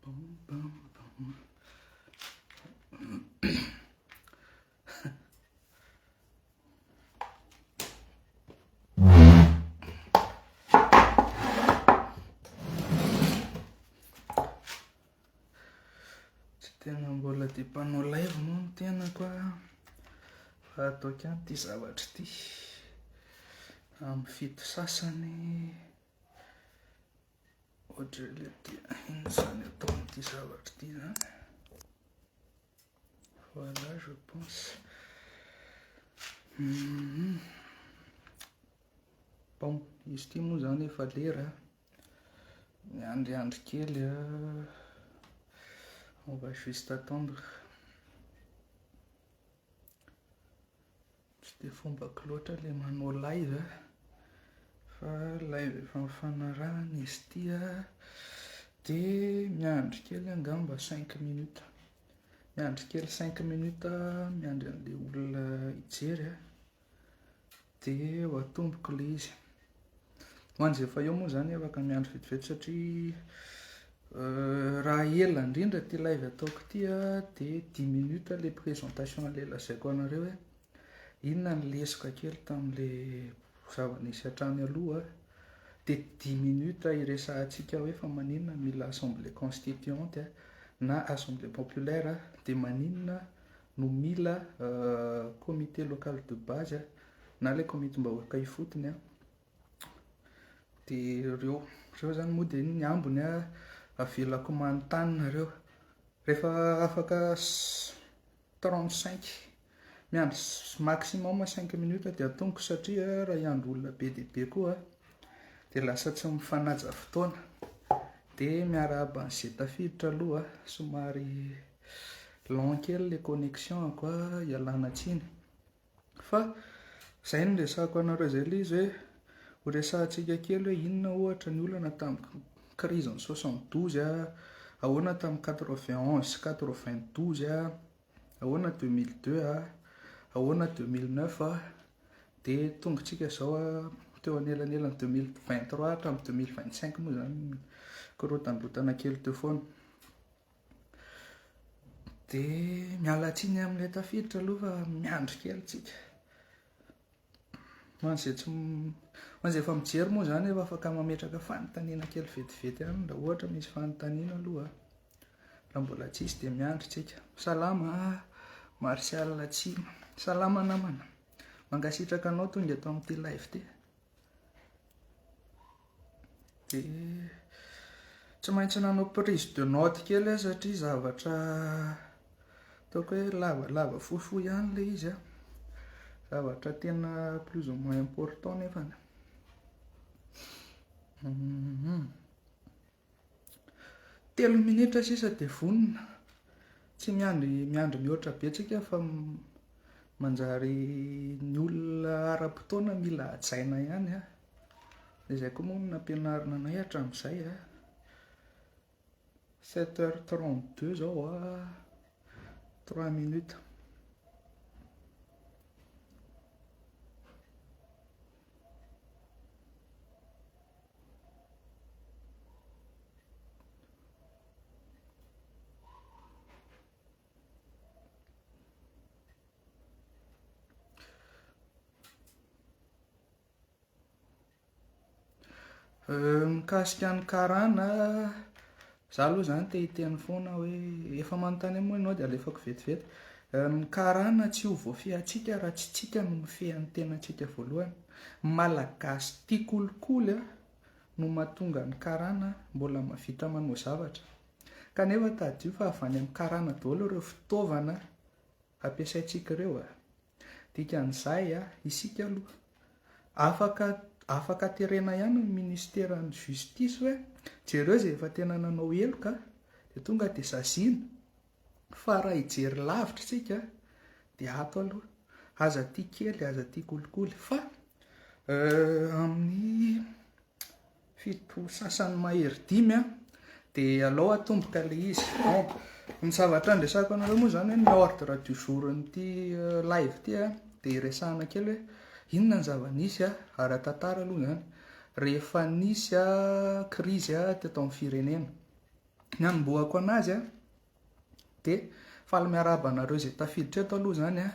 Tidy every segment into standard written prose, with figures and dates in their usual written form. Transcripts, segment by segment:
Pam pam pam. Tsy tena mbola dia mpanao live moa ny tenako a, fa ataoko ihany ity zavatra ity. Amin'ny fito sasany ohatran'ilay dia inona izany atao amin'ity zavatra ity izany. Voilà je pense. Mhm. Bon, izy ity moa izany efa lera. Miandriandry kely a. On va juste attendre. Tsy dia fombako loatra ilay manao live fa live efa nifanarahana izy ity a. Dia miandry kely angamba cinq minutes. Miandry kely cinq minutes miandry an'ilay olona hijery a. Dia ho atomboko ilay izy. Ho an'izay efa eo moa izany afaka miandry vetivety satria raha ela indrindra ity live ataoko ity dia dix minutes ilay présentation ilay lazaiko anareo hoe inona ny lesoka kely tamin'ilay zava-nisy hatrany aloha dia dix minutes hiresahantsika hoe fa maninona mila assemblée constituante na assemblée populaire dia maninona no mila comité local de base na ilay komitim-bahoaka ifotony dia ireo ireo zany moa dia ny ambiny avelako manontany nareo rehefa afaka 35 miandry maximum 5 minutes dia atomboko satria raha hiandry olona be dia be koa dia lasa tsy mifanaja fotoana dia miarahaba an'izay tafiditra aloha somary Lent kely le connexion-ko a, ialana tsiny. Fa zay no resahako anareo zay le izy hoe ho resahantsika kely hoe inona ohatra ny olana tamin'ny crise ny 72 a, ahoana tamin'ny 91 sy 92 a, ahoana 2002 a, ahoana 2009 a, dia tonga tsika zao a teo anelanelan'ny 2023 hatramin'ny 2025 moa zany korontandrotana kely teo foana. Dia miala tsiny amin'ilay tafiditra aloha fa miandry kely tsika. Ho an'izay tsy ho an'izay efa mijery moa izany efa afaka mametraka fanontaniana kely vetivety ihany raha ohatra misy fanontaniana aloha. Raha mbola tsisy dia miandry tsika. Salama Martial Tsima. Salama namana. Mankasitraka anao tonga eto amin'ity live ity. Dia tsy maintsy nanao prise de note kely aho satria zavatra ataoko hoe lavalava fohifohy ihany ilay izy an. Zavatra tena plus ou moins important nefany. Telo minitra sisa dia vonona. Tsy miandry miandry mihoatra be tsika fa manjary ny olona ara-potoana mila hajaina ihany a. Izay koa moa no nampianarina anay hatramin'izay a. Sept heures 32 zao a. Trois minutes. Mikasika ny karana, za aloha zany te hiteny foana hoe efa manontany ahy moa ianao dia alefako vetivety. Ny karana tsy ho voafehintsika raha tsy tsika no mifehy ny tenantsika voalohany. Ny Malagasy tia kolikoly no mahatonga ny karana mbola mahavita manao zavatra. Kanefa tadidio fa avy any amin'ny karana daholo ireo fitaovana ampiasaintsika ireo a. Dikan'izay isika aloha afaka afaka terena ihany ny ministeran'ny justice hoe jereo izay efa tena nanao heloka dia tonga dia saziana. Fa raha hijery lavitra isika dia ato aloha. Aza tia kely, aza tia kolikoly. Fa amin'ny fito sasany mahery dimy dia alao atomboka ilay izy. Bon, ny zavatra andresako anareo moa izany hoe ny ordre du jour an'ity live ity dia hiresahana kely hoe inona ny zava-nisy ara-tantara aloha izany rehefa nisy krizy teto amin'ny firenena. Ny hanombohako anazy a, dia faly miarahaba anareo izay tafiditra eto aloha izany a,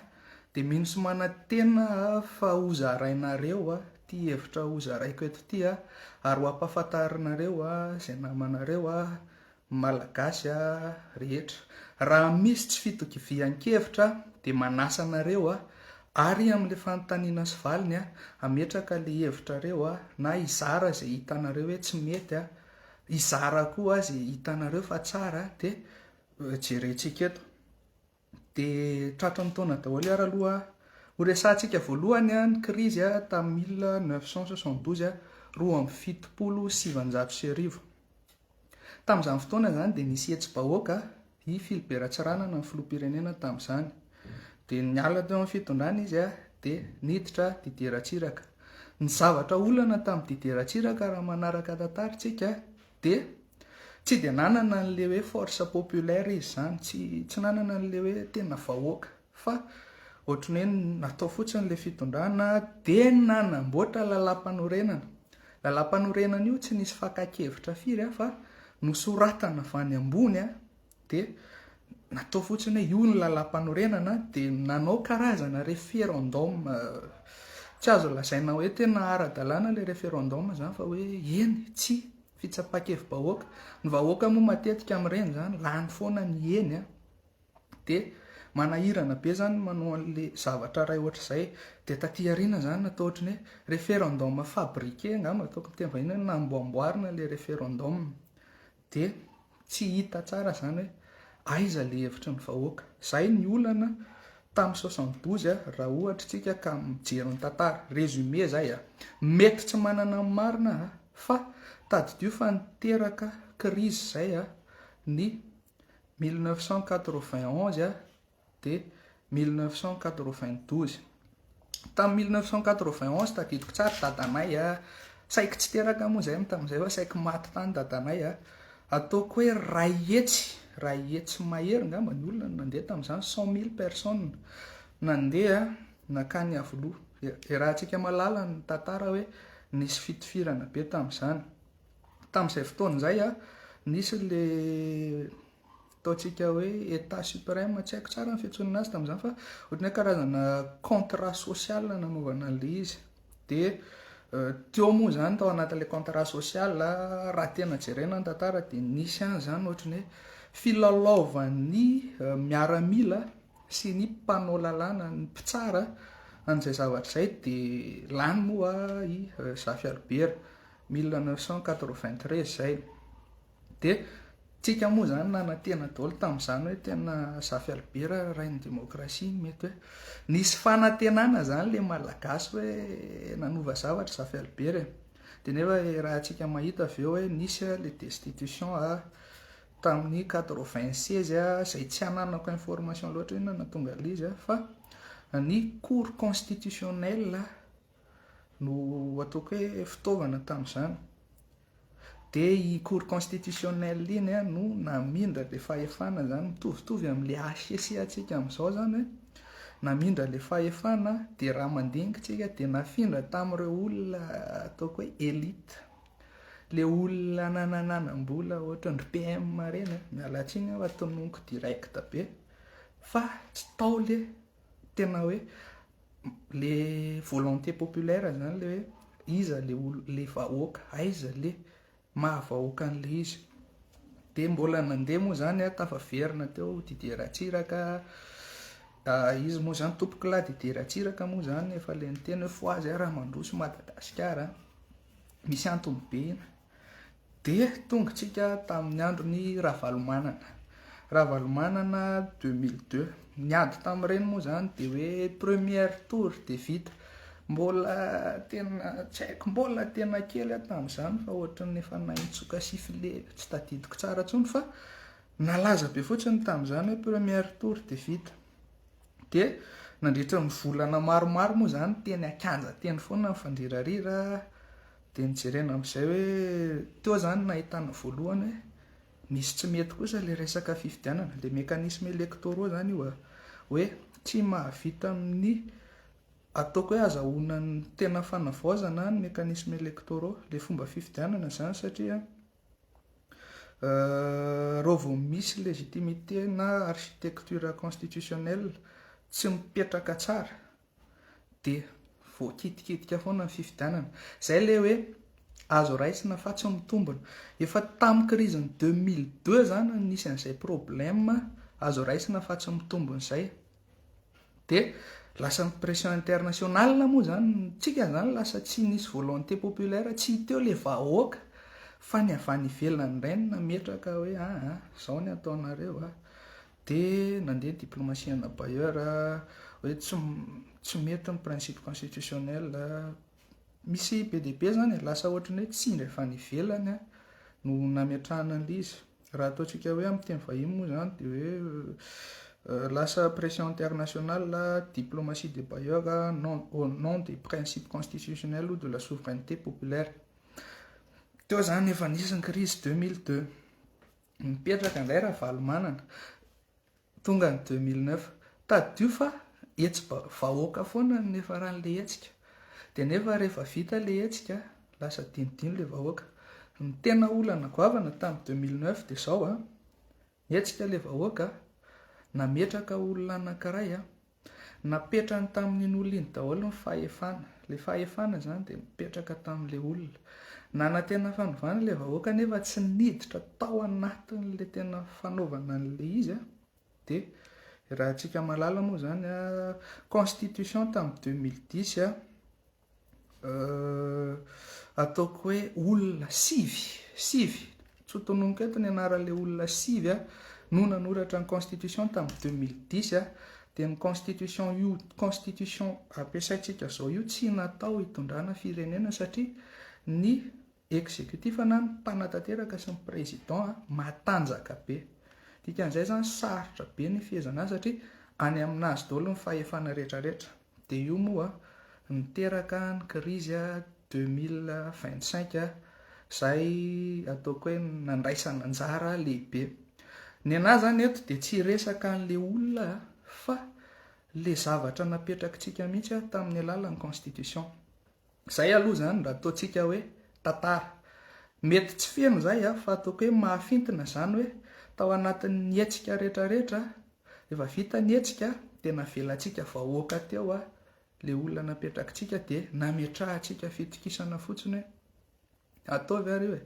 dia mino sy manantena aho fa ho zarainareo a, ity hevitra ho zaraiko eto ity a, ary ho ampahafantarinareo a, izay namanareo a, Malagasy a, rehetra. Raha misy tsy fitokivian-kevitra dia manasa anareo a, ary amin'ilay fanontaniana sy valiny a, hametraka ilay hevitrareo a, na hizara izay hitanareo hoe tsy mety a, hizara koa izay hitanareo fa tsara dia jerentsika eto. Dia tratry ny taona daholo ary aloha. Ho resahantsika voalohany ny krizy tamin'ny 1972, 1972. Tamin'izany fotoana izany dia nisy hetsi-bahoaka, i Philibert Ratsiranana no filoham-pirenena tamin'izany. Dia niala teo amin'ny fitondrana izy dia niditra Didier Ratsiraka. Ny zavatra olana tamin'i Didier Ratsiraka raha manaraka tantara isika dia tsy dia nanana an'ilay hoe force populaire izy izany, tsy tsy nanana an'ilay hoe tena vahoaka fa ohatran'ny hoe natao fotsiny ilay fitondrana dia nanamboatra lalàmpanorenana. Lalàmpanorenana io tsy nisy fakan-kevitra firy fa nosoratana avy any ambony dia natao fotsiny hoe io ny lalàmpanorenana dia nanao karazana référendum. Tsy azo lazaina hoe tena ara-dalàna ilay référendum izany fa hoe eny, tsia, fitsapan-kevi-bahoaka. Ny vahoaka moa matetika amin'ireny izany lany foana ny eny a. Dia manahirana be izany ny manao an'ilay zavatra iray ohatr'izay. Dia taty aoriana izany natao ohatran'ny hoe référendum fabriqué angamba ataoko amin'ny teny vahiny hoe namboamboarina ilay référendum. Dia tsy hita tsara izany hoe aiza ilay hevitry ny vahoaka. Izay ny olana tamin'ny 72 raha ohatra isika ka mijery ny tantara. Résumé izay a. Mety tsy manana ny marina aho fa tadidio fa niteraka crise izay ny 1991 dia 1992. Tamin'ny 1991 tadidiko tsara dadanay a, saiky tsy teraka moa izahay tamin'izay fa saiky maty tany dadanay a, ataoko hoe iray hetsy, iray hetsy mahery angamba ny olona no nandeha tamin'izany, 100 000 personnes nandeha nankany Iavoloha. Iarahantsika mahalala ny tantara hoe nisy fitifirana be tamin'izany. Tamin'izay fotoana izay a, nisy le ataontsika hoe état suprême, tsy haiko tsara ny fiantsoana azy tamin'izany fa ohatran'ny hoe karazana contrat social nanaovana an'ilay izy. Dia teo moa izany tao anatin'ilay contrat social, raha tena jerena ny tantara dia nisy ihany izany ohatran'ny hoe filalaovan'ny miaramila sy ny mpanao lalàna, ny mpitsara an'izay zavatra izay dia lany moa i Zafy Albert. 1993 izay. Dia tsika moa izany nanantena daholo tamin'izany hoe tena Zafy Albert rain'ny demokrasia mety hoe nisy fanantenana izany ilay Malagasy hoe nanova zavatra Zafy Albert e. Dia nefa raha tsika mahita avy eo hoe nisy ilay destitution tamin'ny 96 izay tsy ananako information loatra inona nahatonga an'ilay izy fa ny cour constitutionnelle no ataoko hoe fitaovana tamin'izany. Dia i cour constitutionnelle iny no namindra ilay fahefana izany, mitovitovy amin'ilay HCC antsika amin'izao izany hoe namindra ilay fahefana dia raha mandinika isika dia nafindra tamin'ireo olona ataoko hoe élite, ilay olona nanananam-bola ohatran'ny PM ireny, miala tsiny aho fa tononiko direct be fa tsy tao ilay tena hoe Le volonté populaire zany le hoe iza le olo le vahoaka, aiza le maha vahoaka an'le izy. De mbola nandeha moa zany a, tafaverina teo Didier Ratsiraka, izy moa zany tompokolahy Didier Ratsiraka moa zany efa le niteny hoe fohazy aho raha mandroso Madagasikara, misy antony be iny. Dia tonga tsika tamin'ny andron'i Ravalomanana. Ravalomanana 2002. Ny ady tamin'ireny moa izany dia hoe première tour dia vita. Mbola tena tsy haiko, mbola tena kely aho tamin'izany fa ohatran'ny efa nahay nitsoka sifflet, tsy tadidiko tsara intsony fa nalaza be fotsiny tamin'izany hoe première tour dia vita. Dia nandritra ny volana maromaro moa izany teny an-kianja teny foana nifandrirarira. Dia nojerena amin'izay hoe teo izany nahitana voalohany hoe misy tsy mety kosa ilay resaka fifidianana, ilay mécanisme électoraux izany io a, hoe tsy mahavita amin'ny ataoko hoe azahoana ny tena fanavaozana ny mécanisme électoraux, ilay fomba fifidianana izany satria. Raha vao misy légitimité na architecture constitutionnelle tsy mipetraka tsara dia voakitikitika foana ny fifidianana. Izay ilay hoe azo raisina fa tsy mitombina. Efa tamin'ny crise-n'ny 2002 izany no nisy an'izay problème azo raisina fa tsy mitombina izay. Dia lasa ny pression internationale moa izany, tsika izany lasa tsy nisy volonté populaire, tsy teo ilay vahoaka fa ny avy any ivelany indray no nametraka hoe aa izao ny ataonareo a. Dia nandeha ny diplomatie ana bailleur hoe tsy tsy mety ny principe constitutionnel. Misy be dia be izany e, lasa ohatran'ny hoe tsindry avy any ivelany no nametrahana an'ilay izy. Raha ataontsika hoe amin'ny teny vahiny moa izany dia hoe lasa pression internationale, diplomatie des bailleurs, non au nom des principes constitutionnels ou de la souveraineté populaire. Teo izany efa nisy ny crise 2002. Nipetraka indray Ravalomanana. Tonga ny 2009. Tadidio fa hetsi-bahoaka foana no niafaran'ilay hetsika. Dia nefa rehefa vita ilay hetsika, lasa adinodino ilay vahoaka. Ny tena olana goavana tamin'ny 2009 dia izao an, nihetsika ilay vahoaka, nametraka olona anankiray an, Napetrany tamin'iny olona iny daholo ny fahefana. Ilay fahefana izany dia mipetraka tamin'ilay olona. Nanantena fanovana ilay vahoaka nefa tsy niditra tao anatin'ilay tena fanaovana an'ilay izy. Dia raha antsika mahalala moa izany, constitution tamin'ny 2010, Ataoko hoe olona sivy, sivy, tsy ho tononiko eto ny anaran'ilay olona sivy no nanoratra ny constitution tamin'ny 2010, dia ny constitution io constitution ampiasaintsika izao io tsy natao hitondrana firenena satria ny executif na ny mpanatanteraka sy ny président matanjaka be. Dikan'izay izany sarotra be ny fihezana azy satria any aminazy daholo ny fahefana rehetrarehetra. Dia io moa niteraka ny krizy 2025 izay ataoko hoe nandraisana anjara lehibe. Ny anah zany eto dia tsy hiresaka an'le olona fa le zavatra napetrakitsika mihitsy tamin'ny alalan'ny constitution. Zay aloha zany raha ataontsika hoe tantara. Mety tsy feno zay fa ataoko hoe mahafintina zany hoe tao anatin'ny hetsika retraretra, rehefa vita ny hetsika dia navelantsika vahoaka teo le olona napetrakitsika dia nametrahantsika fitokisana fotsiny hoe ataovy ary io e,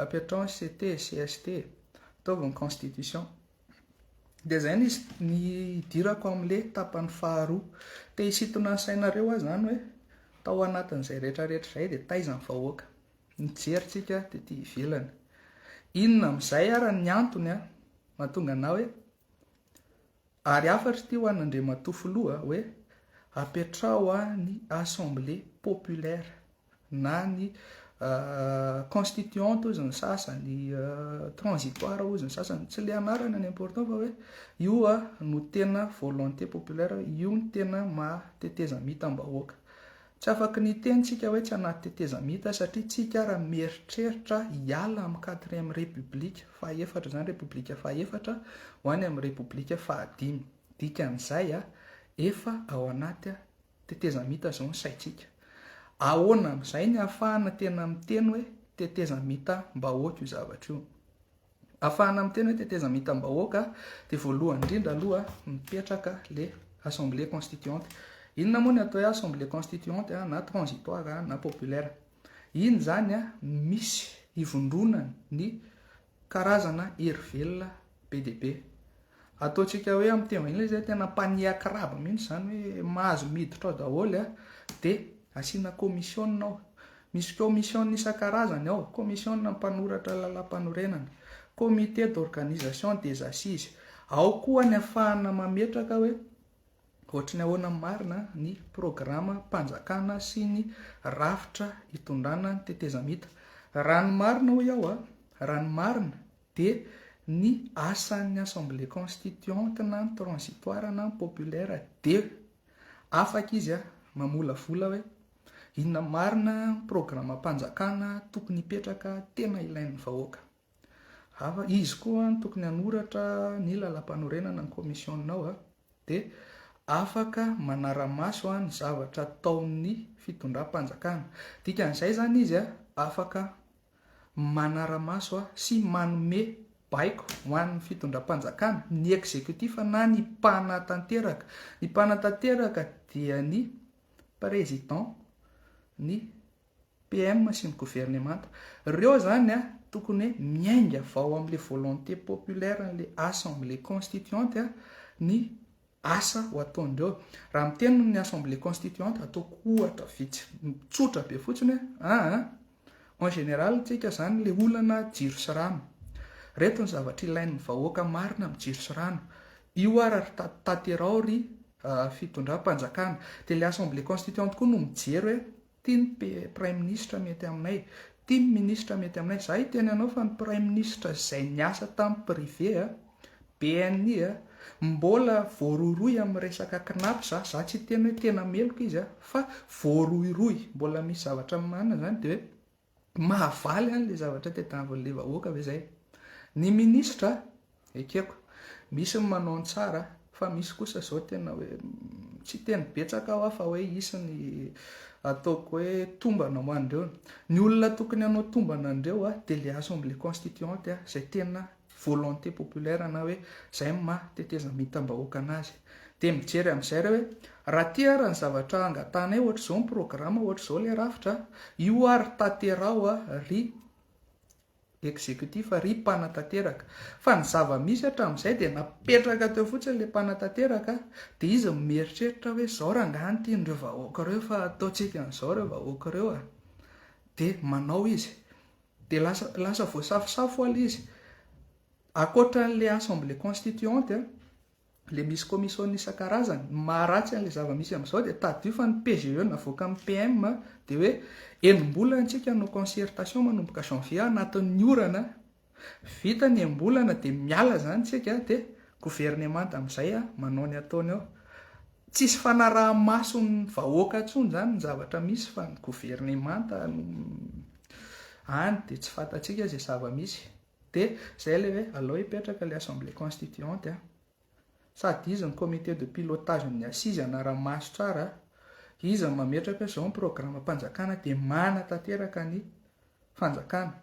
apetraho ny CT, CST, ataovy ny constitution. Dia izay ny ny hidirako amin'ilay tapany faharoa. Te hisintona ny sainareo aho izany hoe tao anatin'izay rehetrarehetra izay dia taiza ny vahoaka? Nijery tsika tety ivelany. Inona amin'izay ara ny antony mahatonga anah hoe ary hafatra ity ho an'Andriamatoa Filoha hoe apetraho ny assemblée populaire. na ny constituante hozy ny sasany, transitoire hozy ny sasany, tsy le anarana ny important fa hoe io no tena volonté populaire, io no tena maha tetezamitam-bahoaka. Tsy afaky ny hiteny tsika hoe tsy anaty tetezamita satria tsika ara mieritreritra hiala amin'ny quatrième république fahaefatra izany, république fahaefatra ho any amin'ny république fahadimy. Dikan'izay efa ao anaty Tetezamita izao ny saintsika. Ahoana amin'izay ny ahafahana tena miteny hoe tetezamitam-bahoaka io zavatra io? Ahafahana miteny hoe tetezamitam-bahoaka dia voalohany indrindra aloha mipetraka le assemblée constituante. Inona moa ny atao hoe assemblée constituante na transitoire na populaire? Iny izany misy ivondronany ny karazana hery velona be dia be. Ataontsika hoe amin'ny teny vahiny ilay izy hoe tena panier à crabe mihitsy izany hoe mahazo miditra ao daholo a, dia asiana commission ao. Misy commission isan-karazany ao, commission mpanoratra lalàmpanorenana, comité d'organisation des assises. Ao koa ny ahafahana mametraka hoe Ohatry ny ahoana marina ny programam-panjakana sy ny rafitra hitondrana ny tetezamita? Raha ny marina hoy aho, raha ny marina dia ny asan'ny assemblée constituante na ny transitoire na ny populaire dia afaka izy mamolavola hoe inona marina ny programam-panjakana tokony hipetraka tena ilain'ny vahoaka. Hafa, izy koa no tokony hanoratra ny lalampanorenana ny commission ao dia afaka manara-maso ny zavatra ataon'ny fitondram-panjakana. Dikan'izay izany izy afaka Manara-maso sy manome baiko ho an'ny fitondram-panjakana, ny exécutif na ny mpanatanteraka. Ny mpanatanteraka dia ny président, ny PM sy ny governemanta. Ireo izany tokony hoe miainga avy ao amin'ilay volonté populaire an'ilay assemblée constituante ny asa ho ataondreo. Raha miteny ny assemblée constituante, ataoko ohatra vitsy tsotra be fotsiny hoe aa en général tsika izany ilay olana jiro sy rano. Reto ny zavatra ilain'ny vahoaka marina amin'ny jiro sy rano. Io ara ry tanterao ry fitondram-panjakana. Dia ilay assemblée constituante koa no mijery hoe Ty ny praiminisitra mety aminay, ty ny minisitra mety aminay. Za hiteny anao fa ny praiminisitra izay niasa tamin'ny privé a, BNI a, mbola voarohirohy amin'ny resaka Cnaps a, za tsy hiteny hoe tena meloka izy a, fa voarohirohy, mbola misy zavatra manana zany de hoe mahavaly an'le zavatra tediavin'le vahoaka ve zay? Ny minisitra Ekeko. Misy ny manao ny tsara fa misy kosa izao tena hoe tsy hiteny betsaka aho fa hoe hisy ny ataoko hoe tombana ho an'ireo. Ny olona tokony hanao tombana an'ireo dia ilay assemblée constituante izay tena volonté populaire na hoe izay ny maha tetezamitam-bahoaka anazy. Dia mijery amin'izay ireo hoe raha aty ary ny zavatra angatahanay ohatr'izao ny programa, ohatr'izao ilay rafitra, io ary tanteraho ry Executif ry mpanatanteraka. Fa ny zava-misy hatramin'izay dia napetraka teo fotsiny ilay mpanatanteraka dia izy no mieritreritra hoe izao rangahy no tian'ireo vahoaka ireo fa ataontsika an'izao ireo vahoaka ireo a! Dia manao izy. Dia lasa lasa voasafosafo ho'a ilay izy. Ankoatra an'ilay assemblée constituante a, le misy commission isan-karazany, ny maharatsy an'le zava-misy amin'izao dia tadidio fa ny PGE navoakan'ny PM dia hoe enim-bolana tsika no concertation manomboka janvier anatin'ny orana, vita ny enim-bolana dia miala zany tsika dia governemanta amin'izay manao ny ataony ao. Tsisy fanaraha-mason'ny vahoaka intsony zany ny zavatra misy fa ny governemanta no any dia tsy fantatsika izay zava-misy. Dia izay ilay hoe alao hipetraka ilay assemblée constituante a. Sady izy ny comité de pilotage ny assise hanara-maso tsara, izy no mametraka hoe izao ny programam-panjakana dia manatanteraka ny fanjakana.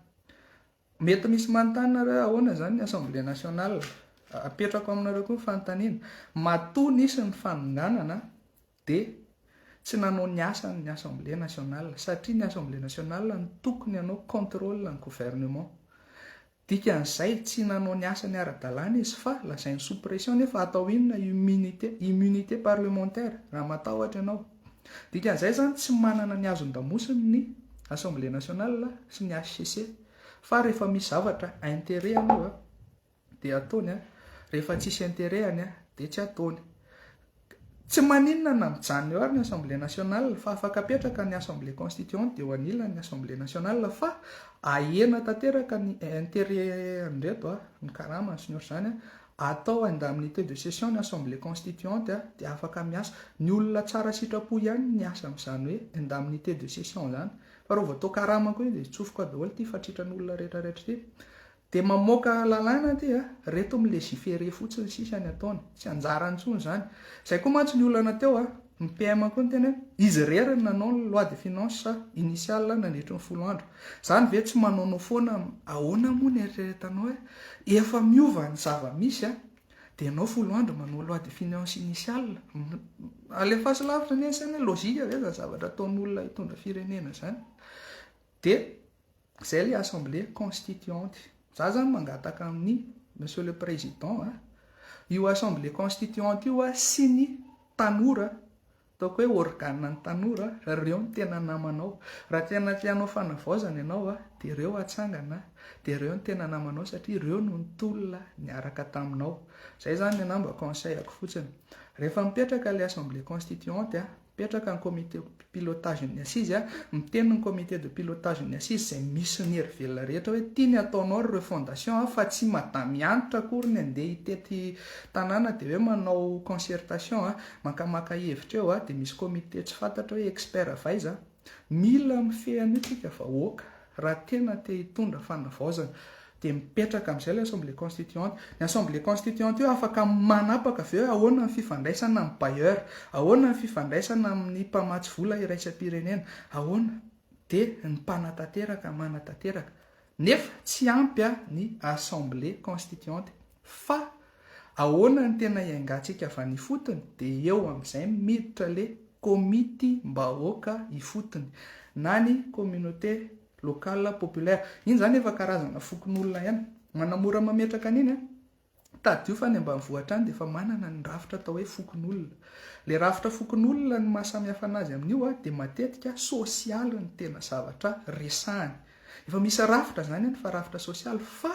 Mety misy manontany nareo hoe ahoana izany ny assemblée nationale? Apetrako aminareo koa ny fanontaniana. Matoa nisy ny fanonganana dia tsy nanao ny asany ny Assemblée nationale satria ny Assemblée nationale no tokony hanao contrôle ny gouvernement. Dikan'izay tsy nanao ny asany ara-dalàna izy fa lazainy sous pression nefa atao inona immunité, immunité parlementaire raha matahotra ianao. Dikan'izay izany tsy manana ny hazon-damosiny ny Assemblée nationale sy ny HCC fa rehefa misy zavatra intérêt aloha dia ataony a, rehefa tsisy intérêt-ny a, dia tsy ataony. Tsy maninona na mijanona eo ary ny Assemblée nationale fa afaka apetraka ny Assemblée constituante dia eo anilany ny Assemblée nationale fa ahena tanteraka ny intérêt an'ireto a, ny karamany sy ny ohatr'izany a, atao indemnité de session ny Assemblée constituante a, dia afaka miasa. Ny olona tsara sitrapo ihany ny miasa amin'izany hoe indemnité de session izany fa raha vao atao karama koa io dia tsofoka daholo ity fatritran'olona rehetrarehetra ity. Dia mamoaka lalàna aty a, reto mi-légiférer fotsiny sisa ny ataony, tsy anjarany intsony izany. Izay koa mantsy ny olana teo a, ny PM koa niteny hoe izy irery no nanao ny loi de finance initiale nandritry ny folo andro. Izany ve tsy manaonao foana ahoana moa ny eritreretanao hoe efa miova ny zava-misy a, dia ianao folo andro manao loi de finance initiale. Alefaso lavitra anie ny saina hoe logique ve izany zavatra ataon'olona hitondra firenena izany. Dia Zay le assemblée constituante. Za zany mangataka amin'ny Monsieur le Président a, io assemblée constituante io a sy ny tanora, ataoko hoe organe ny tanora, reo no tena namanao. Raha tena te hanao fanavaozana ianao a, dia reo atsangana, dia reo no tena namanao satria reo no nitolona niaraka taminao. Zay zany ny anah mba conseil-ko fotsiny. Rehefa mipetraka le assemblée constituante a, Mipetraka ny comité pilotage ny assise a, miteny ny comité de pilotage ny assise izay misy ny hery velona rehetra hoe ty ny ataonao ry refondation a, fa tsy madame Hanitra akory ny andeha hitety tanàna dia hoe manao concertation a, makamaka hevitra eo a, dia misy comité tsy fantatra hoe expert avy aiza, mila mifehy an'io tsika vahoaka. Raha tena te hitondra fanavaozana dia mipetraka amin'izay ilay assemblée constituante. Ny assemblée constituante io afaka manapaka avy eo hoe ahoana ny fifandraisana amin'ny bailleur, ahoana ny fifandraisana amin'ny mpamatsy vola iraisam-pirenena, ahoana dia ny mpanatanteraka manatanteraka. Nefa tsy ampy ny assemblée constituante fa ahoana ny tena hiaingantsika avy any ifotony dia eo amin'izay miditra le komitim-bahoaka ifotony na ny communauté locale populaire. Iny zany efa karazana fokonolona ihany. Manamora mametraka an'iny an. Tadidio fa any ambanivohitra any dia efa manana ny rafitra atao hoe fokonolona. Ilay rafitra fokonolona ny maha samy hafa anazy amin'io dia matetika sosialy ny tena zavatra resahiny. Efa misy rafitra izany any fa rafitra sosialy fa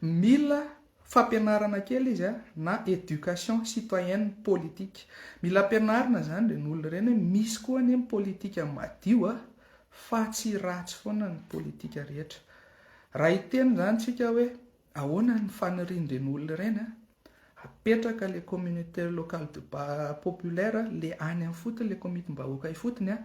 mila fampianarana kely izy na éducation citoyenne politique. Mila ampianarina izany ireny olona ireny hoe misy koa anie ny politika madio fa tsy ratsy foana ny politika rehetra. Raha hiteny izany tsika hoe Ahoana ny fanirian'ireny olona ireny a? Apetraka le communauté locale de bas populaire le any amin'ny fotony le komitim-bahoaka ifotony a,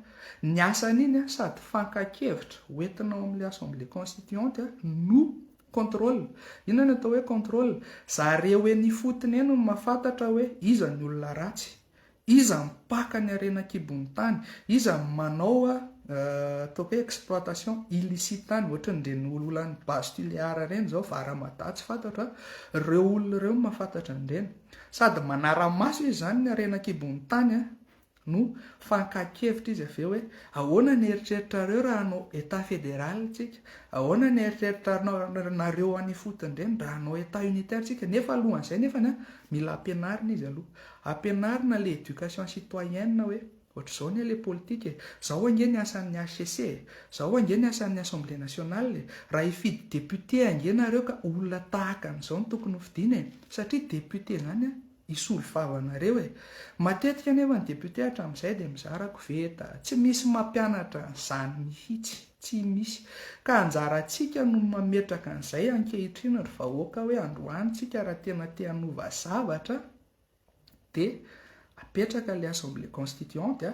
ny asan'iny a sady fankan-kevitra hoentina ao amin'le assemblée constituante a no contrôle. Inona ny atao hoe contrôle? Zareo eny ifotony eny no mahafantatra hoe iza ny olona ratsy, Iza mipaka ny harena an-kibon'ny tany? Iza manao ataoko hoe exploitation illicite tany? Ohatran'ireny olona any base Tuléar ireny izao, Varamada tsy fantatro a! Ireo olona ireo no mahafantatra an'ireny. Sady manara-maso izy izany ny harena an-kibon'ny tany a! no fankan-kevitra izy avy eo hoe ahoana ny eritreritrareo raha hanao Etat fédéral tsika? Ahoana ny eritreritrareo any ifotony ireny raha hanao Etat unitaire tsika? Nefa alohan'izay nefany a, mila ampianarina izy aloha. Ampianarina le éducation citoyenne hoe ohatr'izao anie le politika e, zao ange ny asan'ny HCC e, zao ange ny asan'ny Assemblée nationale e, raha hifidy député ange nareo ka olona tahaka an'izao no tokony hofidiana e, satria député zany an hisolo vava anareo e. Matetika anefa ny député hatramin'izay dia mizara koveta, tsy misy mampianatra an'izany mihitsy, tsy misy. Ka anjarantsika no mametraka an'izay ankehitriny ry vahoaka hoe androany tsika raha tena te hanova zavatra, dia apetraka ilay assemblée constituante a,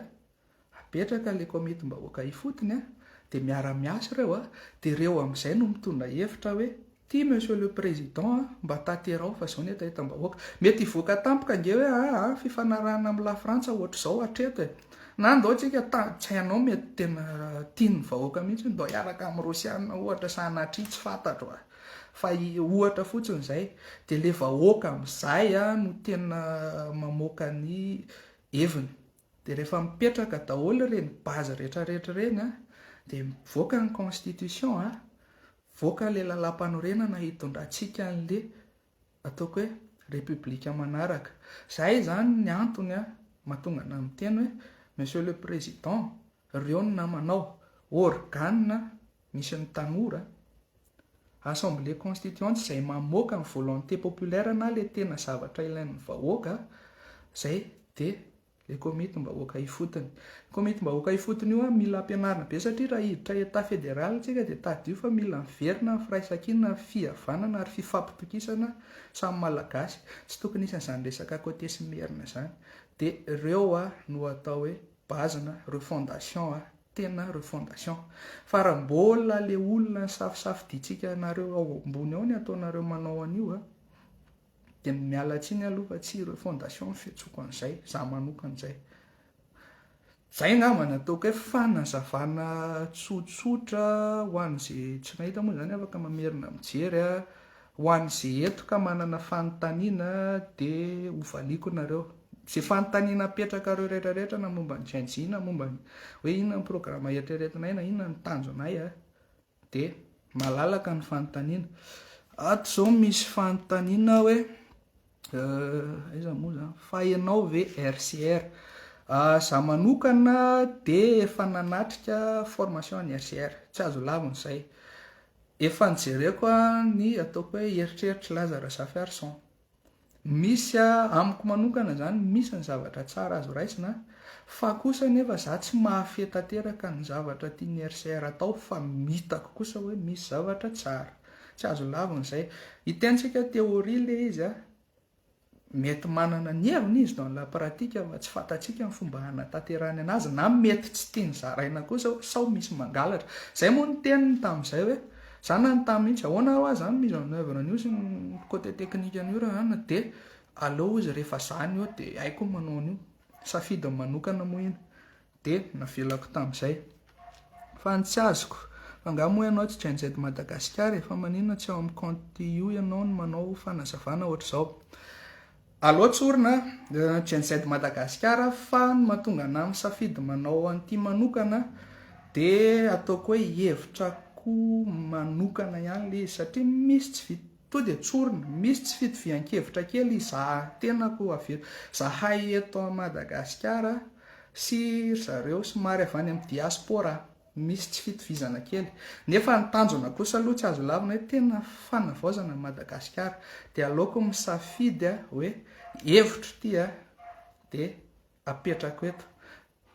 apetraka ilay komitim-bahoaka ifotony a, dia miara-miasa ireo a, dia ireo amin'izay no mitondra hevitra hoe ity monsieur le président a, mba tanterao fa izao ny hetahetam-bahoaka. Mety hivoaka tampoka ange hoe aa fifanarahana amin'ny Lafrantsa ohatr'izao hatreto e. Na ndao tsika ta, tsy hainao mety tena tian'ny vahoaka mihitsy ndao hiaraka amin'ny Rosiana ohatra sanatria tsy fantatro a. Fa ohatra fotsiny izay, dia ilay vahoaka amin'izay no tena mamoaka ny heviny. Dia rehefa mipetraka daholo ireny base rehetrarehetra ireny dia mivoaka ny constitution, mivoaka ilay lalàmpanorenana hitondrantsika an'ilay ataoko hoe république manaraka. Izay izany ny antony mahatonga anah miteny hoe Monsieur le Président, ireo ny namanao, organe misy ny tanora, Assemblée constituante izay mamoaka ny volonté populaire na le tena zavatra ilain'ny vahoaka zay de le komitim-bahoaka ifotony. Komitim-bahoaka ifotony io mila ampianarina be satria raha hiditra Etat fédéral tsika de tadidio fa mila miverina ny firaisankina, ny fihavanana ary fifampitokisana samy Malagasy. Tsy tokony hisy an'izany resaka côté sy merina zany. De reo no atao hoe base-na refondation. Tena refondation. Fa raha mbola le olona nisafisafidintsika anareo ao ambony ao ny ataonareo manao an'io a, dia miala tsiny aloha fa tsy refondation ny fiantsoko an'izay, za manokana izay. Zay angamba ny ataoko hoe fanazavana tsotsotra ho an'izay tsy nahita moa zany afaka mamerina mijery a, Ho an'izay eto ka manana fanontaniana dia ho valiako nareo. Izay fanontaniana apetrakareo rehetra rehetra na momba ny Gen Z na momba ny hoe inona ny programa eritreretinay na inona ny tanjonay a, dia malalaka ny fanontaniana. Ato izao misy fanontaniana hoe aiza moa zany? Fa ianao ve RCR? Za manokana dia efa nanatrika formation an'ny RCR, tsy azo lavina izay. Efa nojereko ny ataoko hoe eritreritr'i Laza Razafiarison. Misy amiko manokana izany misy ny zavatra tsara azo raisina fa kosa anefa za tsy mahafehy tanteraka ny zavatra tian'ny RCR atao fa hitako kosa hoe misy zavatra tsara. Tsy azo lavina izay. Hitentsika théorie le izy a. Mety manana ny heviny izy dans la pratique fa tsy fantatsika ny fomba hanatanterahany anazy na mety tsy tiany zaraina kosa sao misy mangalatra. Zay moa ny teniny tamin'izay hoe, za nanontany mihitsy ahoana hoa zany mise en oeuvre an'io sy ny côté technique an'io ra an de aleo izy rehefa za ny eo de haiko ny manao an'io. Safidiny manokana moa iny. Dia navelako tamin'izay. Fa ny tsy azoko. Fa angaha moa ianao tsy Gen Z Madagasikara e? Fa maninona tsy ao amin'ny compte io ianao no manao fanazavana ohatr'izao? Aleo tsorina, Gen Z Madagasikara fa ny mahatonga anah misafidy manao an'ity manokana dia ataoko hoe hevitra ko manokana ihany le izy satria misy tsy vit to dia tsorina, misy tsy fitovian-kevitra kely izaho tenako avy eto, zahay eto Madagasikara sy ry zareo somary avy any amin'ny diaspora. Misy tsy fitovizana kely. Nefa ny tanjona kosa aloha tsy azo lavina hoe tena fanavaozana an'i Madagasikara. Dia aleoko misafidy hoe hevitro ity a, dia apetrako eto.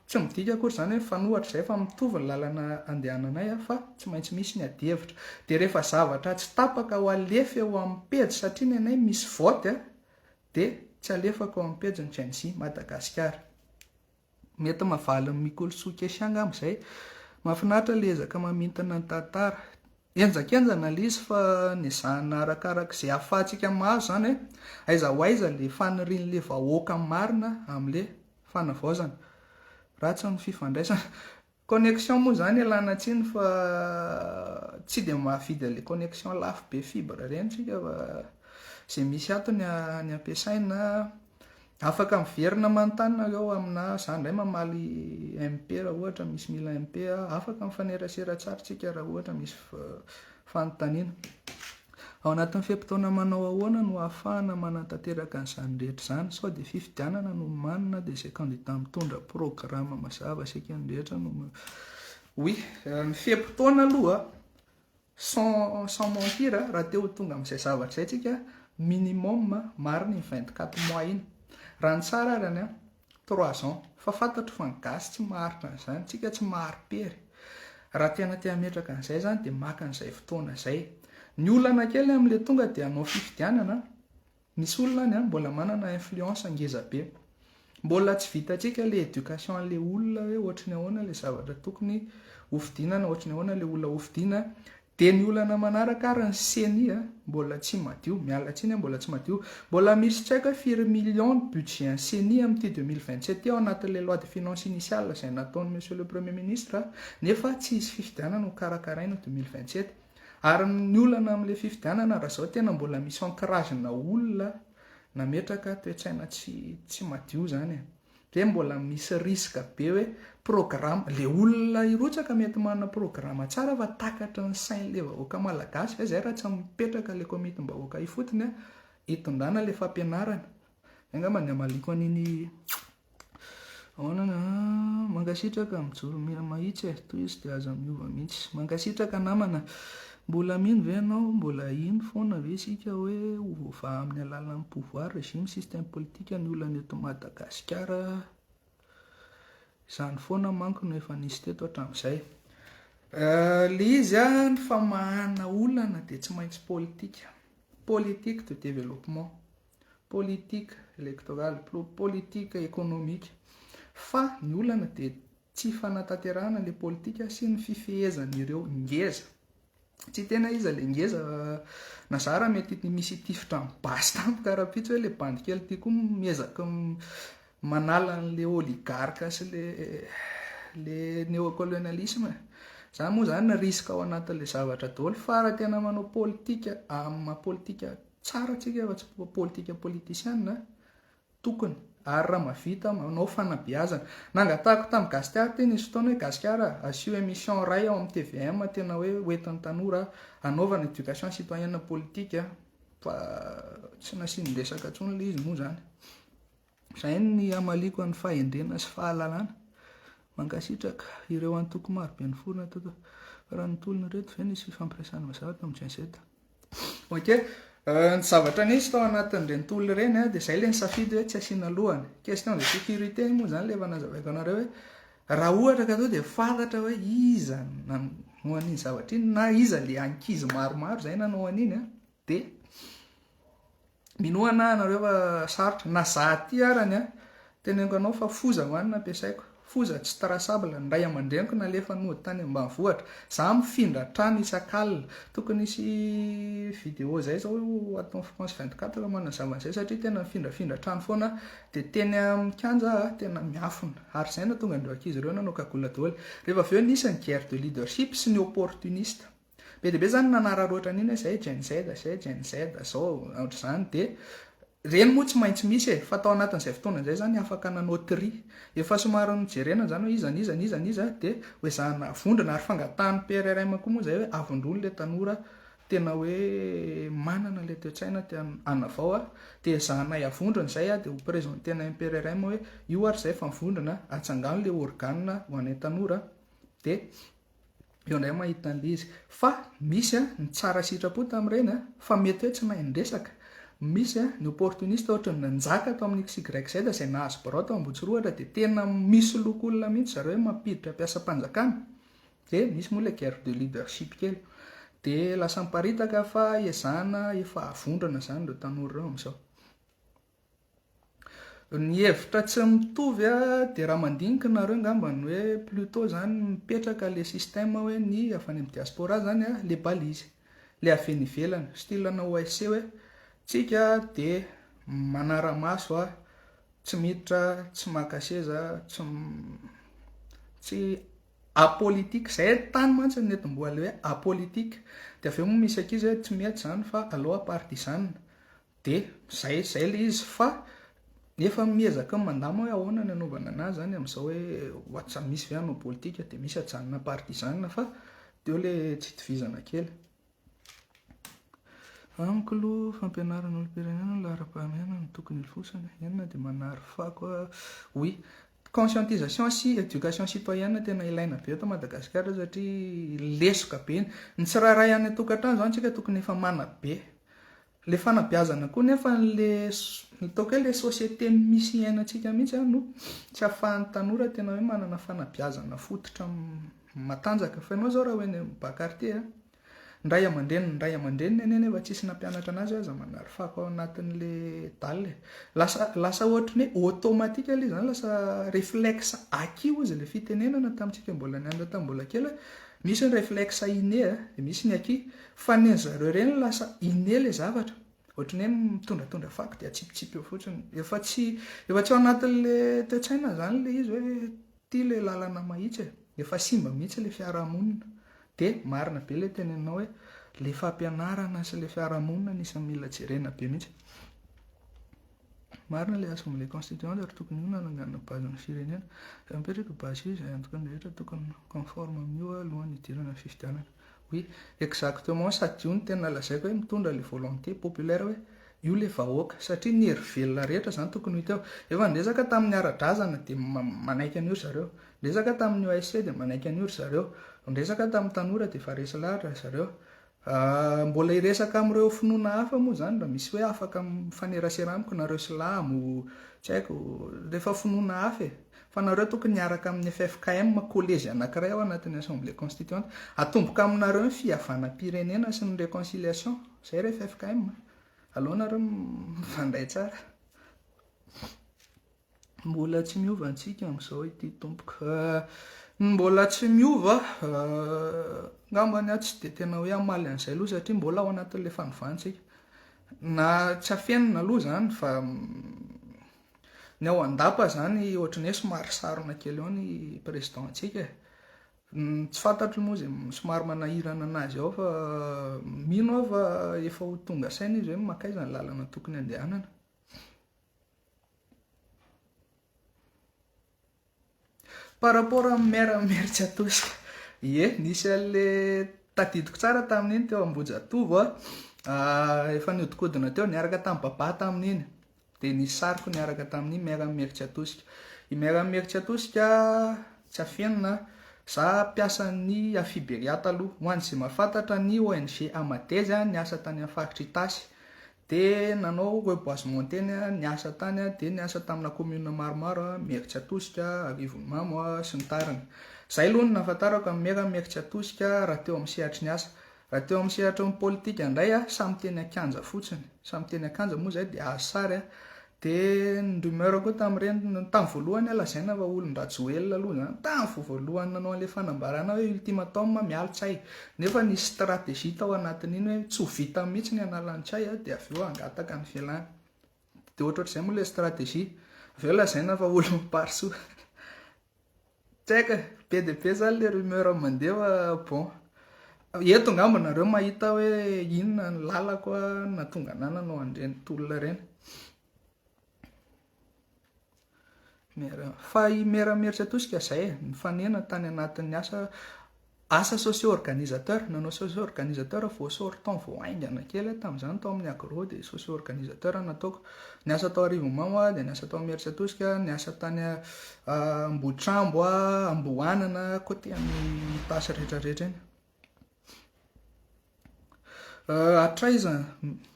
Tsy midika akory izany hoe mifanohitra izay fa mitovy ny lalana andehananay fa tsy maintsy misy ny adihevitra. Dia rehefa zavatra tsy tapaka ho alefa eo amin'ny pejy satria ny anay misy vote dia tsy alefako eo amin'ny pejin'ny Gen Z Madagasikara. Mety mahavaly ny Mikolosoa Kesha angamba izay. Mahafinaritra ilay ezaka mamintina ny tantara. Henjankenjana ilay izy fa nezahina arakaraka izay ahafahantsika mahazo izany hoe aiza ho aiza ilay fanirian'ilay vahoaka marina amin'ilay fanavaozana. Ratsy ny fifandraisana. Connexion moa izany ialana tsiny fa tsy dia mahavidy an'ilay connexion lafo be fibre ireny tsika fa izay misy ato ny ny ampiasaina. Afaka miverina manontany nareo aminà, za indray mamaly MP raha ohatra misy mila MP, afaka mifanerasera tsara tsika raha ohatra misy fanontaniana. Ao anatin'ny fe-potoana manao ahoana no ahafahana manatanteraka an'izany rehetra izany? Sao dia fifidianana no omanina dia izay kandida mitondra programa mazava sy eken'ny rehetra no Oui, ny fe-potoana aloha sans sans mentir raha te ho tonga amin'izay zavatra izay tsika minimum marina iny 24 mois iny. Raha ny tsara ary an, Trois ans. Fa fantatro fa ny gasy tsy maharitra an'izany, tsika tsy mahari-pery. Raha tena te hametraka an'izay zany dia maka an'izay fotoana izay. Ny olana kely amin'ilay tonga dia hanao fifidianana, misy olona any an, mbola manana influence ngeza be. Mbola tsy vitantsika ilay éducation an'ilay olona hoe ohatry ny ahoana ilay zavatra tokony hofidiana na ohatry ny ahoana ilay olona hofidiana. Dia ny olana manaraka ary ny ceni a, mbola tsy madio, miala tsiny a, mbola tsy madio. Mbola misy tsy haiko hoe firy millions ny budget an'ny ceni amin'ity 2027 ity ao anatin'ilay loi de finance initiale izay nataon'i monsieur le premier ministre nefa tsy hisy fifidianana ho karakaraina 2027. Ary ny olana amin'ilay fifidianana raha izao tena mbola misy ancrage-na olona nametraka toe-tsaina tsy tsy madio izany e. Dia mbola misy risque be hoe programme, le olona hirotsaka mety manana programme tsara fa takatry ny sain'le vahoaka malagasy ve zay raha tsy mipetraka le komitim-bahoaka ifotony a, hitondrana le fampianarana. Zay angamba ny hamaliako an'iny ahoana na mankasitraka mijoro mahitsy e, tohizo dia aza miova mihitsy. Mankasitraka namana. Mbola mino ve ianao, mbola hino foana ve isika hoe ho voavaha amin'ny alalan'ny pouvoir, régime, système politique ny olana eto Madagasikara? Izany foana manko no efa nisy teto hatramin'izay. Ilay izy ny famahana olana dia tsy maintsy politika. Politique de développement, politique électorale, politique économique. Fa ny olana dia Tsy fanatanterahana le politika sy ny fifehezana ireo ngeza. Tsy tena iza le ngeza na za raha mety misy hitifitra amin'ny basy tampoka rahampitso hoe le bandy kely ty koa miezaka manala an'le oligarque sy le le néocolonialisme. Zany moa zany risque ao anatin'le zavatra daholo fa raha tena manao politika amin'ny maha politika tsara tsika fa tsy politika politisiana Tokony, ary raha mavita manao fanabeazana. Nangatahako tamin'i Gasikara teny nisy fotoana hoe Gasikara a, asio émission iray ao amin'ny tvm tena hoe hoentin'ny tanora hanaovana éducation citoyenne politique fa tsy nasiany resaka intsony ilay izy moa izany. Izay ny hamaliako an'ny fahendrena sy fahalalana. Mankasitraka ireo antoko marobe niforona teto. Fa raha ny tolona ireto ve nisy fifampiresahana mazava tamin'ny Gen Z? Ok, ny zavatra nisy tao anatin'ireny tolona ireny dia izay ilay nisafidy hoe tsy asiana lohany. Question de sécurité moa izany ilay efa nazavaiko anareo hoe raha ohatra ka tonga dia fantatra hoe iza nanao an'iny zavatra iny na iza ilay ankizy maromaro izay nanao an'iny dia minoa anah nareo fa sarotra. Na za aty arany teneniko anao fa foza ho any no ampiasaiko. Foza tsy traçable, ny ray aman-dreniko nalefa nody tany ambanivohitra, za mifindra trano isak'alina. Tokony hisy vidéo zay zao ato amin'ny France 24 manazava an'izay satria tena mifindrafindra trano foana aho. Dia teny amin'ny kianja aho tena miafina. Ary izay no nahatonga an'ireo ankizy ireo nanao cagoule daholo. Rehefa avy eo nisy ny guerre de leadership sy ny opportuniste. Be dia be zany nanararaotra an'iny hoe zay Gen Z, zay Gen Z, zao ohatr'izany dia ireny moa tsy maintsy misy e, fa tao anatin'izay fotoana izay zany afaka nanao tri. Efa somary nojerena zany hoe iza n'iza n'iza n'iza dia ho ezahana avondrona ary fangatahan'ny PRRM koa moa izay hoe avondrony ilay tanora tena hoe manana ilay toe-tsaina te hanavao a, dia ezahanay avondrona izay a, dia ho presenter-na MPRRM hoe io ary izay fa mivondrona, atsangano ilay organe ho anay tanora dia Eo indray mahita an'ilay izy. Fa misy ny tsara sitrapo tamin'ireny fa mety hoe tsy nahay niresaka. Misy ny opportuniste ohatry ny nanjaka tao amin'ny XYZ izay nahazo birao tao Ambohitsirohitra dia tena misoloky olona mihitsy zareo hoe mampiditra mpiasam-panjakana. Dia misy moa ilay guerre de leadership kely. Dia lasa miparitaka fa ezahana efa avondrana izany ireo tanora ireo amin'izao. Ny hevitra tsy mitovy dia raha mandinika nareo angamba ny hoe plutot zany mipetraka le système hoe ny avy any amin'ny diaspora zany le balise, le avy eny ivelany, style ana OSC hoe tsika dia manara-maso tsy miditra, tsy maka seza, tsy tsy apolitique, zay tany mantsy no netombohan'le hoe apolitique, dia avy eo moa misy ankizy hoe tsy mety zany fa aleo apartisane. Dia zay zay le izy fa efa miezaka mandama hoe ahoana ny anaovana anazy zany amin'izao hoe whatsapp misy ve hanao politika dia misy ajanona partisan fa teo le tsy itovizana kely. Amiko aloha fampianarana olom-pirenena no laharam-pahamehana no tokony hilofosana, eny na dia manary fako aho, oui conscientisation sy éducation citoyenne tena ilaina be eto Madagasikara satria lesoka be ny tsirairay any an-tokantrano zany tsika tokony efa manabe Le fanabeazana koa nefa le ataoko hoe le société misy iainantsika mihitsy no tsy ahafahan'ny tanora tena hoe manana fanabeazana fototra matanjaka. Fa ianao zao raha ho eny amin'ny bas quartier a, ny ray aman-dreniny ny ray aman-dreniny anie nefa tsisy nampianatra anazy hoe aza manary fako ao anatin'le dalle e. Lasa lasa ohatry ny hoe automatique le izy zany, lasa réflexe acquis hozy le fitenenana tamintsika mbola nianatra tamin'ny mbola kely hoe Misy ny réflexe inné a, dia misy ny acquis. Fa ny an'zareo ireny lasa inné le zavatra. Ohatry ny hoe mitondratondra fako dia atsipitsipy eo fotsiny. Efa tsy efa tsy ao anatin'le toe-tsaina zany le izy hoe ty le lalana mahitsy e. Efa simba mihitsy le fiarahamonina. Dia marina be le teneninao hoe le fampianarana sy le fiarahamonina anisan'ny mila jerena be mihitsy. Marina ilay assemblée constituante ary tokony io no hananganana base ny firenena. Raha mipetraka io base io izay antoka ny rehetra tokony conforme amin'io alohan'ny hidirana ny fifidianana. Oui, exactement sady io no tena lazaiko hoe mitondra ilay volonté populaire hoe io ilay vahoaka satria ny hery velona rehetra izany tokony ho hita eo. Efa niresaka tamin'ny ara-drazana dia manaiky an'io ry zareo. Niresaka tamin'ny OSC dia manaiky an'io ry zareo. Niresaka tamin'ny tanora dia efa resy lahatra ry zareo. Mbola hiresaka amin'ireo finoana hafa moa izany raha misy hoe afaka mifanerasera amiko nareo silamo, tsy haiko, rehefa finoana hafa e. Fa nareo tokony hiaraka amin'ny ffkm, kolejy anankiray ao anatin'ny assemblée constituante. Atomboka aminareo ny fihavanam-pirenena sy ny réconciliation. Izay ry ffkm. Aleo nareo mifandray tsara. Mbola tsy miova antsika amin'izao ity tompoko. Ny mbola tsy miova, angambany aho tsy dia tena hoe hamaly an'izay aloha satria mbola ao anatin'ilay fanovana isika. Na tsy afenina aloha izany fa ny ao an-dapa izany ohatran'ny hoe somary sarona kely eo ny président antsika e. Tsy fantatro moa izay somary manahirana an'azy ao fa mino aho fa efa ho tonga saina izy hoe mankaiza ny lalana tokony handehanana. Par rapport amin'ny maire Imerintsiatosika. Ie, nisy an'le tadidiko tsara tamin'iny teo Ambohijatovo a, efa nihodinkodina teo niaraka tamin'i Babà tamin'iny. Dia nisy sariko niaraka tamin'ny maire Imerintsiatosika. I maire Imerintsiatosika tsy afenina, za mpiasan'ny Afiberia taloha. Ho an'izay mahafantatra ny ONG Amadez niasa tany amin'ny faritr'Itasy. Dia nanao reboisement teny aho, niasa tany aho, dia niasa tamina commune maromaro aho, Imerintsiatosika, Arivonimamo sy ny tariny. Izay aloha no nahafantarako an'i Mera Imerintsiatosika raha teo amin'ny sehatry ny asa. Raha teo amin'ny sehatry ny politika indray aho, samy teny an-kianja fotsiny. Samy teny an-kianja moa izahay dia azo sary aho. Dia ny rumeur koa tamin'ireny, tamin'ny voalohany aho lazaina fa olon-dRajoelina aloha izany, tamin'ny vao voalohany nanao an'ilay fanambarana hoe ultimatum miala Ntsay. Nefa nisy stratégie tao anatin'iny hoe tsy ho vita mihitsy ny hanala an'i Ntsay dia avy eo hangataka ny fialany. Dia ohatrohatr'izay moa ilay stratégie. Avy eo lazaina fa olon'ny Parsoa. Tsy haiko e, be dia be izany ilay rumeur mandeha fa bon. Eto angamba nareo mahita hoe inona ny lalako nahatonga anah nanao an'ireny tolona ireny. Fa i Mera Mieritr'Atosika izay e, nifanena tany anatin'ny asa asa socio organisateur, nanao socio organisateur vao sortant vao haingana kely aho tamin'izany tao amin'ny agro dia socio organisateur no nataoko. Niasa tao Arivonimamo aho dia niasa tao Imerintsiatosika, niasa tany Ambohitrambo aho, Amboanana, côté an'i Itasy rehetra rehetra iny. Hatraiza,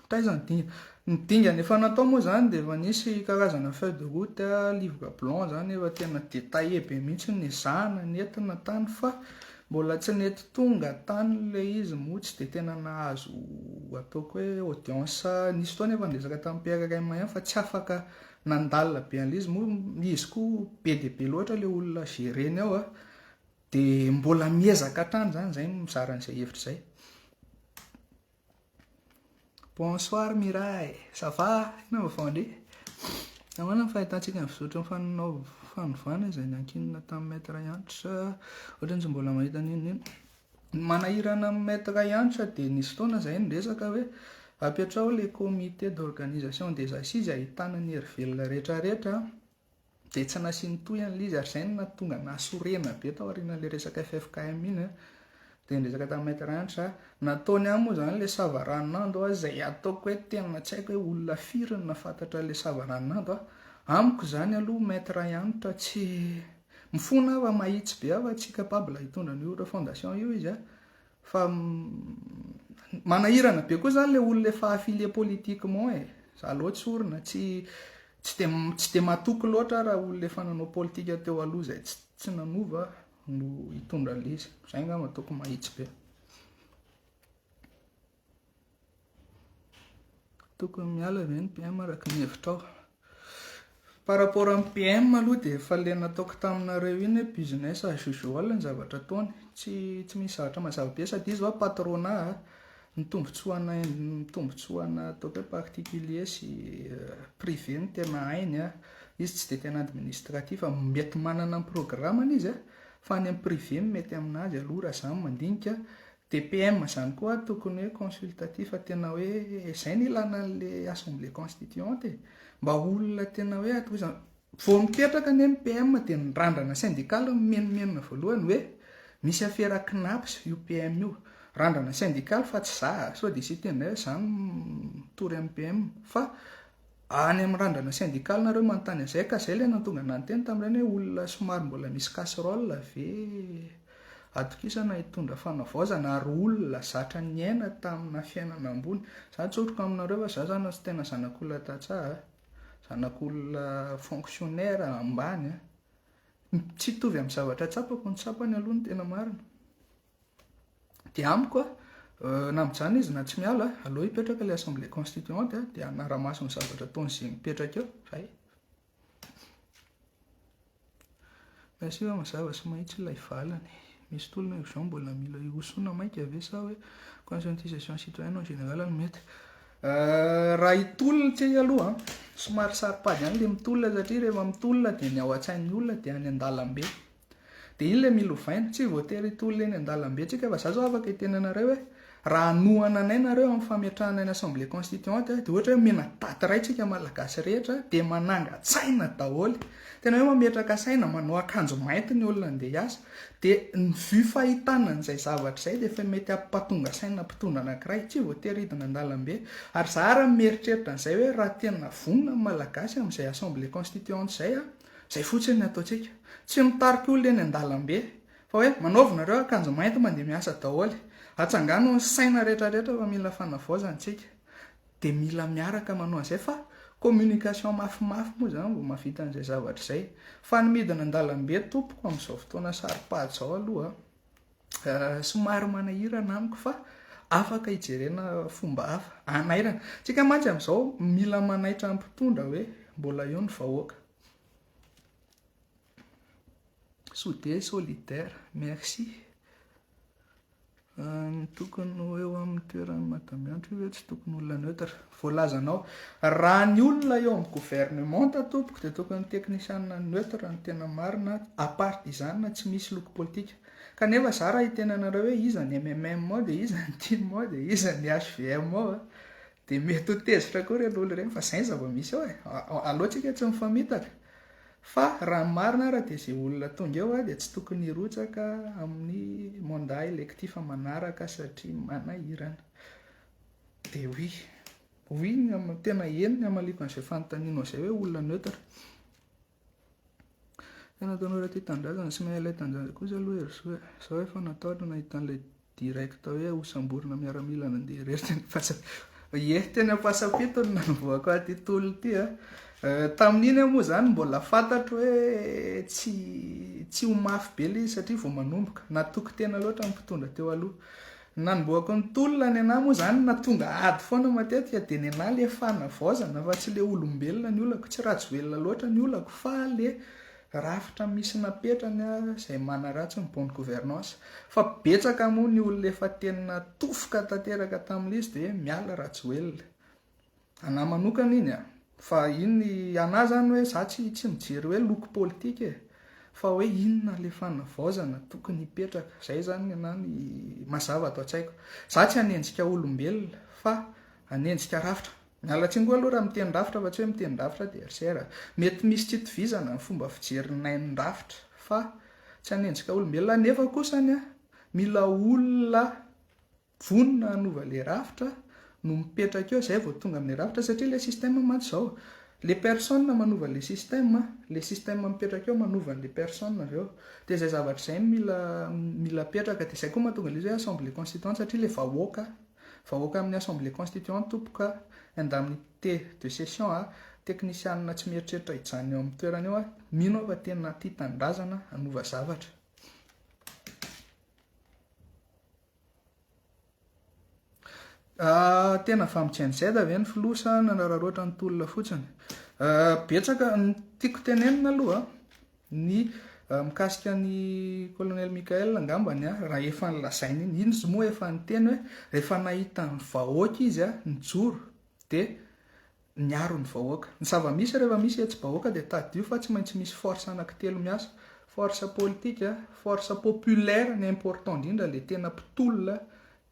hatraiza ny dingana? Ny dingana efa natao moa izany dia efa nisy karazana feuille de route, livre blanc izany efa tena détaillé be mihitsy nezahana nentina tany fa mbola tsy nety tonga tany ilay izy moa tsy dia tena nahazo ataoko hoe audience, nisy fotoana efa niresaka tamin'ny PRRM ihany fa tsy afaka nandalina be an'ilay izy moa izy koa be dia be loatra ilay olona gérer-ny ao Dia mbola miezaka hatrany izany izay mizara an'izay hevitra izay. Bonsoir Miray, ça va? Inona ny vaovao ndry? Ahoana ny fahitantsika ny fizotry ny fanao fanovana izay nankinina tamin'ny Maître Hanitra? Ohatran'ny tsy mbola mahita n'inona n'inona. Ny manahirana amin'ny Maître Hanitra dia nisy fotoana izay niresaka hoe apetraho ilay comité d'organisation des assises ahitana ny hery velona rehetrarehetra. Dia tsy nasiany tohiny ilay izy ary izay no nahatonga nahasorena be tao aorianan'ilay resaka ffkm iny an. Dia niresaka tamin'i Maître Hanitra aho. Nataony ahy moa izany ilay savaranonando an, izay ataoko hoe tena tsy haiko hoe olona firy no nahafantatra an'ilay savaranonando an. Amiko izany aloha Maître Hanitra tsy, mifona aho fa mahitsy be aho fa tsy capable hitondra an'io refondation io izy an. Fa manahirana be koa zany le olona efa affilié politiquement e. Za aloha tsorina tsy tsy de tsy de matoky loatra raha olona efa nanao politika teo aloha izay tsy tsy nanova no hitondra an'ilay izy. Zay angamba ataoko mahitsy be. Tokony miala ve ny PM araka ny hevitrao? Par rapport amin'ny PM aloha dia efa le nataoko taminareo iny hoe business as usual ny zavatra ataony. Tsy tsy misy zavatra mazava be sady izy hoa patronat a, ny tombotsoana ny tombotsoana ataoko hoe particulier sy privé no tena hainy a. Izy tsy dia tena administratif, mety manana ny programme-ny izy a, fa any amin'ny privé no mety aminazy aloha raha za no mandinika. DPM zany koa tokony hoe consultatif tena hoe zay no ilana an'le assemblée constituante e! Mba olona tena hoe atoizana. Vao mipetraka anie ny PM dia ny randrana syndicale no mimenomenona voalohany hoe misy afera Cnaps io PM io. Randrana syndicale fa tsy za a! Sao dia hisy hiteny indray hoe za no mitory amin'ny PM fa any amin'ny randrana syndicale nareo manontany an'izay ka zay ilay nahatonga anah niteny tamin'ireny hoe olona somary mbola misy casserole ve Atokisana hitondra fanavaozana ary olona zatra niaina tamina fiainana ambony. Za tsoriko aminareo fa za zany tsy tena zanak'olona tantsaha a. Zanak'olona fonctionnaire ambany a. Tsy hitovy amin'ny zavatra tsapako ny tsapany aloha ny tena marina. Dia amiko a, na mijanona izy na tsy miala, aleo hipetraka ilay assemblée constituante dia hanara-maso ny zavatra ataon'izay mipetraka eo. Zay. Merci fa mazava sy mahitsy ilay valiny. Misy tolona urgent mbola mila hirosoana maika ve sa hoe conscientisation citoyenne en général no mety? Raha hitolona tsy aloha an, somary saro-pady ihany ilay mitolona satria rehefa mitolona dia ny ao an-tsain'ny olona dia any an-dalambe. Dia iny ilay mila ovaina, tsy voatery hitolona eny an-dalambe tsika fa za zao afaka hiteny anareo hoe raha hanohana anay nareo amin'ny fametrahana ny assemblée constituante dia ohatra hoe omena daty iray tsika malagasy rehetra dia mananga-tsaina daholo, tena hoe mametraka saina, manao akanjo mainty ny olona andeha hiasa, dia ny vue fahitana an'izay zavatra izay dia efa mety hampatonga saina mpitondra anankiray, tsy voatery hidina an-dalambe, ary za ary mieritreritra an'izay hoe raha tena vonona ny malagasy amin'izay assemblée constituante izay an, Izay fotsiny ny ataontsika. Tsy mitarika olona eny an-dalambe. Fa hoe manaovy nareo akanjo mainty mandeha miasa daholo. Atsangano ny saina rehetra rehetra fa mila fanavaozana tsika. Dia mila miaraka manao an'izay fa communication mafimafy moa izany vao mahavita an'izay zavatra izay. Fa ny midina an-dalambe tompoko amin'izao fotoana saro-pady izao aloha somary manahirana amiko fa afaka hijerena fomba hafa hanairana. Tsika mantsy amin'izao mila manaitra ny mpitondra hoe Mbola eo ny vahoaka. Soudé solidaire. Merci. Ny tokony ho eo amin'ny toeran'i Madamiantra io ve tsy tokony olona neutre? Voalazanao. Raha ny olona eo amin'ny gouvernementa tompoko dia tokony teknisianina neutre no tena marina, à part izany na tsy misy loko politika. Kanefa za raha hiteny anareo hoe iza ny mmm ao dia iza ny tim ao dia iza ny hvm ao a, dia mety ho tezitra koa ireny olona ireny fa izay ny zava-misy eo e. Aleo tsika tsy mifamitaka. Fa raha ny marina ara dia izay olona tonga eo dia tsy tokony hirotsaka amin'ny mandat électif manaraka satria manahirana. Dia oui. Oui ny tena eny ny hamaliako an'izay fanontanianao izay hoe olona neutre. Tena tanora tia tanindrazana sy mahay ilay tanindrazana kosa aloha i Herizo e. Izaho efa natahotra nahita an'ilay Direct hoe hosamborina miaramila nandeha irery teny Ampasampito. Ie, teny Ampasampito no nanombohako aty tolona ity a. Tamin'iny aho moa izany mbola fantatro hoe tsy tsy ho mafy be ilay izy satria vao manomboka. Natoky tena loatra ny mpitondra teo aloha. Ny nanombohako ny tolona ny anah moa izany nahatonga ady foana matetika dia ny anah ilay fanavaozana fa tsy ilay olombelona ny olako. Tsy Rajoelina loatra ny olako fa ilay Rafitra misy napetrany izay manaratsy ny bonne gouvernance. Fa betsaka moa ny olona efa tena tofoka tanteraka tamin'ilay izy dia hoe miala Rajoelina. Anah manokana iny a. Fa iny anah zany hoe za tsy tsy mijery hoe loko politika e. Fa hoe inona ilay fanavaozana tokony hipetraka. Zay zany ny anah ny mazava ato an-tsaiko. Za tsy hanenjika olombelona fa hanenjika rafitra. Miala tsiny koa aloha raha miteny rafitra fa tsy hoe miteny rafitra dia RCR a. Mety misy tsy itovizana ny fomba fijerinay ny rafitra fa tsy hanenjika olombelona nefa kosany a, mila olona vonona hanova le rafitra no mipetraka eo zay vao tonga amin'le rafitra satria le système mantsy zao le personne manova le système, le système mipetraka eo manova an'le personne avy eo. Dia zay zavatra izay no mila mila apetraka dia zay koa mahatonga le izy hoe assemblée constituante satria le vahoaka Vahoaka amin'ny Assemblée Constituante tompoko a, indemnité de session a, teknisianina tsy mieritreritra hijanona eo amin'ny toerana eo a, mino aho fa tena tia tanindrazana hanova zavatra. Tena avy amin'ny Gen Z ve ny filoha sa nanararaotra ny tolona fotsiny? Betsaka ny tiako tenenina aloha Ny mikasika an'i Colonel Mickaël angambany a, raha efa nolazainy iny, iny izy moa efa niteny hoe rehefa nahita ny vahoaka izy a, nijoro dia niaro ny vahoaka. Ny zava-misy rehefa misy hetsi-bahoaka dia tadidio fa tsy maintsy misy force anankitelo miasa, force politique, force populaire, ny important indrindra ilay tena mpitolona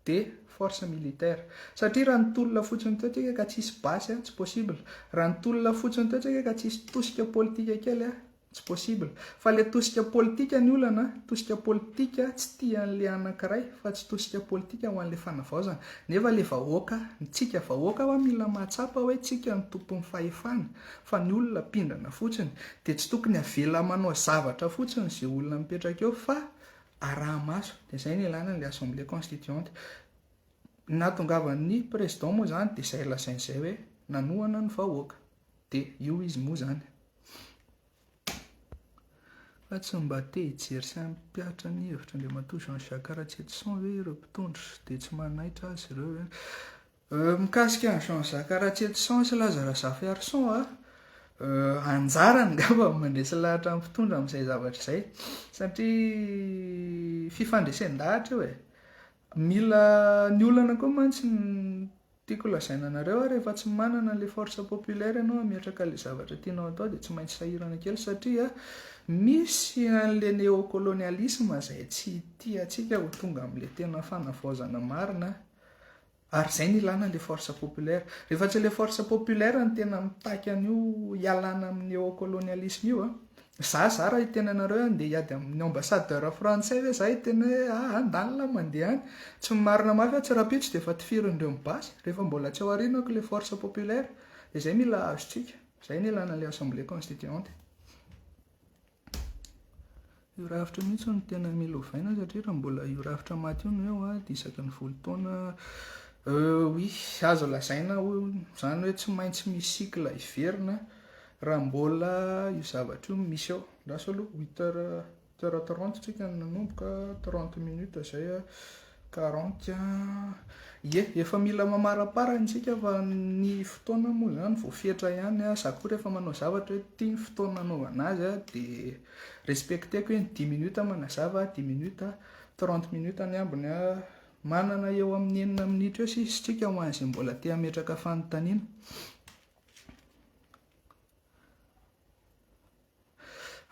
dia force militaire. Satria raha nitolona fotsiny teo tsika ka tsisy basy a, tsy possible. Raha nitolona fotsiny teo tsika ka tsisy tosika politika kely a, tsy possible. Fa le tosika politika ny olana, tosika politika tsy tia an'le anankiray fa tsy tosika politika ho an'le fanavaozana. Nefa le vahoaka, ny tsika vahoaka hoa mila mahatsapa hoe tsika no tompon'ny fahefana fa ny olona mpindrana fotsiny. Dia tsy tokony avela manao zavatra fotsiny ze olona mipetraka eo fa araha-maso, dia izay no ilana an'ilay assemblée constituante. Ny nahatongavan'ny président moa izany dia izay lazainy izay hoe nanohana ny vahoaka, dia io izy moa izany. Fa tsy mba te hijery sy hampihatra ny hevitr'Andriamatoa Jean Jacques Ratsietison ve ireo mpitondra dia tsy manaitra azy ireo ve? Mikasika an'i Jean Jacques Ratsietison sy Laza Razafiarison a, anjarany angamba ny mandresy lahatra ny mpitondra amin'izay zavatra izay satria fifandresen-dahatra io e. Mila ny olana koa mantsy ny tiako lazaina anareo a, rehefa tsy manana an'ilay force populaire ianao hametraka ilay zavatra tianao atao dia tsy maintsy sahirana kely satria misy an'ilay néocolonialisme izay tsy tiantsika ho tonga amin'ilay tena fanavaozana marina. Ary izay no ilana an'ilay force populaire. Rehefa tsy ilay force populaire no tena mitaky an'io hialana amin'ny néocolonialisme io an, za za raha hiteny anareo hoe andeha hiady amin'ny ambassadeur frantsay ve za hiteny hoe aa ndalina mandeha any. Tsy marina mafy aho tsy rahampitso dia efa tifirin'ireo ny basy rehefa mbola tsy ao aorianako ilay force populaire. Dia izay mila azontsika. Izay no ilana an'ilay assemblée constituante. Io rafitra io mihitsy no tena mila ovaina satria raha mbola io rafitra maty io no eo a, dia isaky ny folo taona oui, azo lazaina ho izany hoe tsy maintsy misy cycle hiverina raha mbola io zavatra io no misy eo. Lasa aloha huit heures, huit heures trente tsika no nanomboka, trente minutes izay a, quarante. Ie, efa mila mamaraparana isika fa ny fotoana moa izany voafetra ihany a, za koa rehefa manao zavatra hoe ity ny fotoana anaovana azy a, dia respecter-ko hoe ny dix minutes manazava, dix minutes, trente minutes ny ambiny a, manana eo amin'ny enina minitra eo sisa isika ho an'izay mbola te hametraka fanontaniana.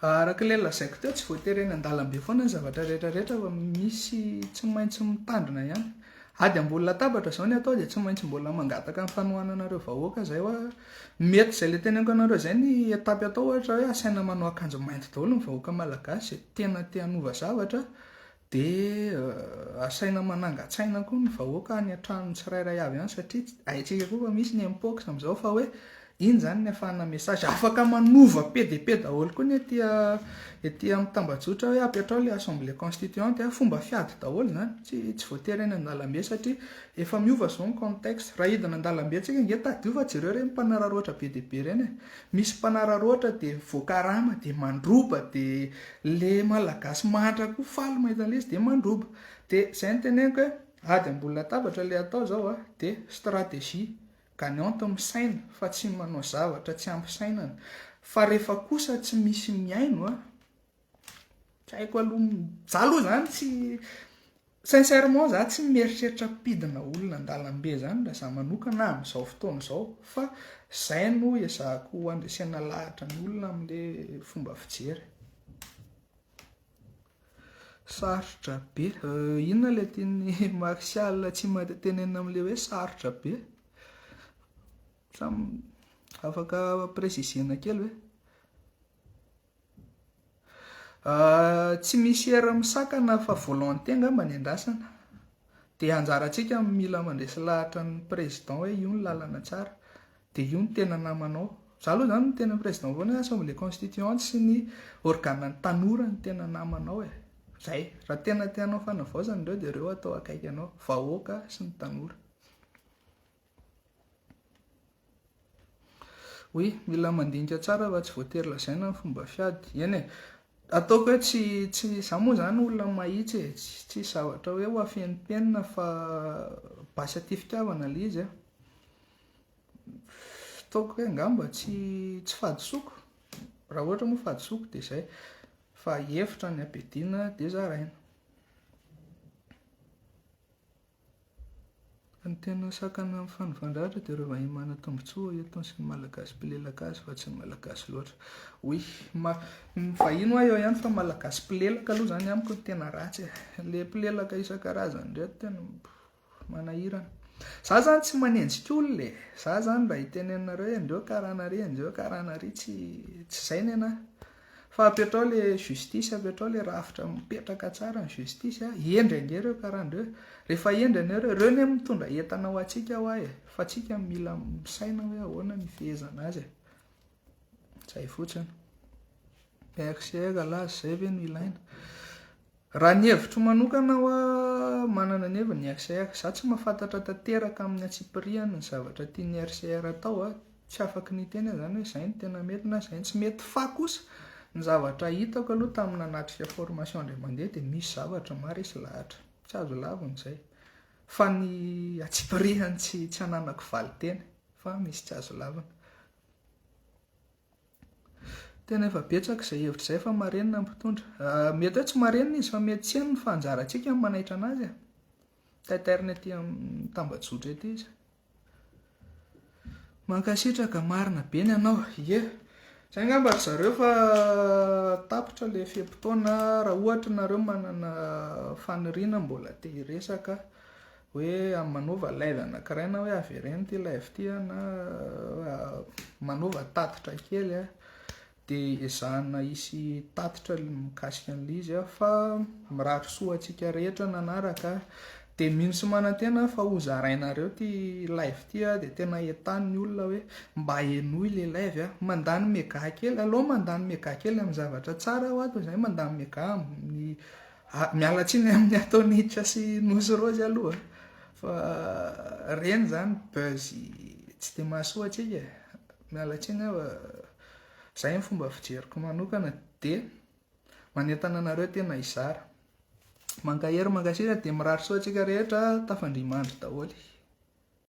Araka ilay lazaiko teo, tsy voatery eny an-dalambe foana ny zavatra rehetra rehetra fa misy tsy maintsy mitandrina ihany. Ady ambony latabatra izao ny atao dia tsy maintsy mbola mangataka ny fanohananareo vahoaka izay hoa. Mety izay ilay teneniko anareo izay ny étape atao ohatra hoe asaina manao akanjo mainty daholo ny vahoaka malagasy izay tena te hanova zavatra dia asaina manangan-tsaina koa ny vahoaka any an-tranony tsirairay avy any satria haintsika koa fa misy ny mpox amin'izao fa hoe iny izany ny ahafahana message afaka manova be dia be daholo koa ny aty ety amin'ny tambajotra hoe apetrao ilay assemblée constituante a, fomba fiady daholo izany, tsy tsy voatery eny an-dalambe satria efa miova izao ny contexte, raha hidina an-dalambe tsika ange tadidio fa jereo ireny mpanararaotra be dia be ireny e, misy mpanararaotra dia voakarama dia mandroba dia Le malagasy mahantra koa faly mahita an'le izy de mandroba. De zay no teneniko hoe ady ambony latabatra le atao zao a, de stratégie gagnante misaina fa tsy manao zavatra tsy ampy sainana. Fa rehefa kosa tsy misy mihaino a, tsy haiko aloha, za aloha zany tsy Sincèrement za tsy mieritreritra mpidina olona andalambe zany raha za manokana amin'izao fotoana izao fa zay no ezahako handresena lahatra ny olona amle fomba fijery. Sarotra be. Inona le tian'i Martial tsy tenenina amle hoe sarotra be? Samy afaka préciser-na kely ve? Tsy misy hery misakana fa volonté angamba ny andrasana. Dia anjarantsika no mila mandresy lahatra ny président hoe io ny lalana tsara. Dia io no tena namanao. Za aloha izany miteny amin'ny président foana hoe assemblée constituante sy ny organe ny tanora no tena namanao e. Zay. Raha tena te hanao fanavaozana ireo dia ireo atao akaiky anao. Vahoaka sy ny tanora. Oui, mila mandinika tsara fa tsy voatery lazaina ny fomba fiady. Eny e, ataoko hoe tsy, tsy, za moa zany olona mahitsy e, tsy, tsy zavatra hoe ho afenimpenina fa basy aty fitiavana le izy a. Ataoko hoe angamba tsy, tsy fahadisoako, raha ohatra moa fahadisoako dia izay, fa hevitra ny ampiadiana dia zaraina. Ny tena sakana amin'ny fanovan-drahatra dia ireo vahiny manan-tombontsoa eto sy ny Malagasy mpilelaka azy fa tsy ny Malagasy loatra. Oui, ma, ny vahiny hoa eo ihany fa Malagasy mpilelaka aloha izany amiko no tena ratsy e. Le mpilelaka isan-karazany ireto tena manahirana. Za zany tsy manenjika olona e. Za zany mba hitenenanareo hoe ndreo karana ary, ndreo karana ary, tsy tsy zay nenaha. Fa apetrao le justice, apetrao le rafitra mipetraka tsara ny justice a, hendry ange reo karana reo e, rehefa hendry anie reo, reo anie mitondra entana ho antsika hoa e, fa tsika no mila misaina hoe ahoana ny hifehezana azy e, zay fotsiny. RCR laza zay ve no ilaina? Raha ny hevitro manokana hoa, manana ny heviny ny RCR. Za tsy mahafantatra tanteraka amin'ny antsipirihany ny zavatra tian'ny RCR atao a, tsy afaky ny hiteny aho zany hoe zay no tena mety na zay no tsy mety fa kosa ny zavatra hitako aloha tamin'ny nanatrika formation indray mandeha dia misy zavatra maharesy lahatra, tsy azo lavina izay fa ny antsipirihany tsy tsy ananako valinteny fa misy tsy azo lavina. Tena efa betsaka izay hevitra izay fa marenina ny mpitondra. Mety hoe tsy marenina izy fa mety tsy henony fa anjarantsika ny manaitra anazy e. Taitairina ety amin'ny tambajotra ety izy. Mankasitraka, marina be ny anao. Ie. Zay angamba ry zareo fa tapitra le fe-potoana raha ohatra nareo manana faniriana mbola te hiresaka Hoe manaova live anankiray na hoe avereno ity live ity na manaova tatitra kely dia ezahana hisy tatitra mikasika an'ilay izy fa mirary soa antsika rehetra nanaraka dia mino sy manantena aho fa ho zarainareo ity live ity dia tena entano ny olona hoe mba henoy ilay live mandany mega kely aleo mandany mega kely amin'ny zavatra tsara aho toy izay mandany mega amin'ny Ah, miala tsiny amin'ny ataon'i Itra sy Nosy Rose aloha fa reny zany buzz tsy dia mahasoa antsika e. Miala tsiny aho fa zay ny fomba fijeriko manokana dia manentana anareo tena hizara. Mankahery, mankasitraka, dia mirary soa antsika rehetra, tafandria mandry daholo.